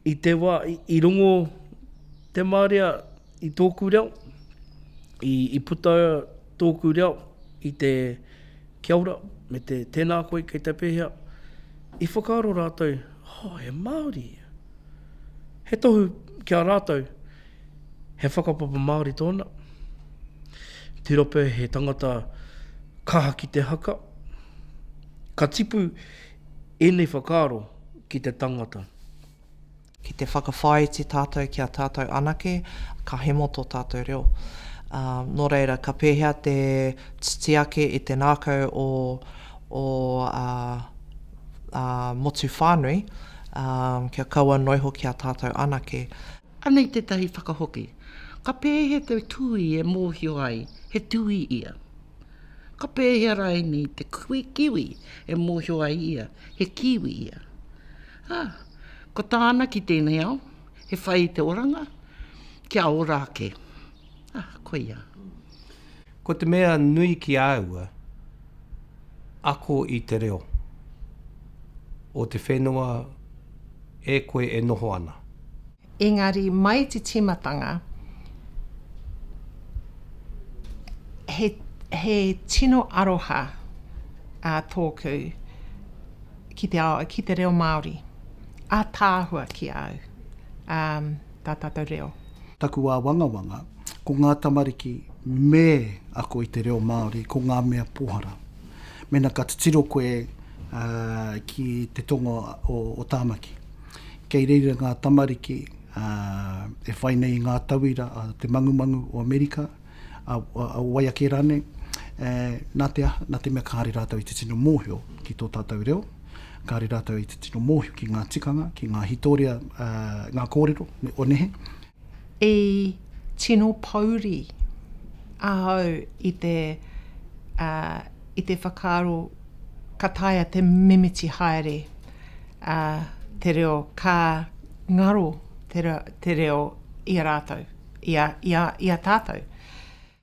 I te wā i rongo te marea i tōku reo, i, i puta tōku reo i te kia ora me te tēnā koe kei te pēhea, i whakaaro rātou, oh, he Māori ia. He tohu ki a rātou, he whakapapa Māori tōna. Tirope he tangata kaha ki te haka. Ka tipu ēnei whakaaro ki te tangata. Ki te whakawhāiti tātou ki a tātou anake, ka hemo tō tātou reo. Ā, nō reira, ka pēhea te titi ake i te ngākau o, o ā, ā, motu whānui, ā, kia kaua noa iho ki a tātou anake. Anei tētahi whakahoki. Ka pēhea te tūī e mōhio ai he tūī ia? Ka pēhea rainei te kiwi e mōhio ai ia he kiwi ia? Ā, ko tāna ki tēnei ao, he whai i te oranga, kia ora ake. Ā, koia. Ko te mea nui ki a aua, ako i te reo o te whenua e koe e noho ana. Engari mai te timatanga, he, he tino aroha a tōku ki te ao, ki te reo Māori. Ātaahua ki a au, um, tā tātou reo. Taku āwangawanga, ko ngā tamariki me ako i te reo Māori, ko ngā mea pōhara. Mēnā ka titiro koe ki te tonga o Tāmaki, kei reira ngā tamariki e whai nei i ngā tauira a te mangumangu o Amerika, a wai ake rānei, nā te aha, nā te mea kāre rātou i te tino mōhio ki tō tātou reo, kāre rātou i te tino mōhio ki ngā tikanga, ki ngā hītoria, ngā kōrero o nehe. I tino pouri ahau i te, i te whakaaro ka taea te mimiti haere te reo, ka ngaro te reo i a rātou, i a, i a, i a tātou.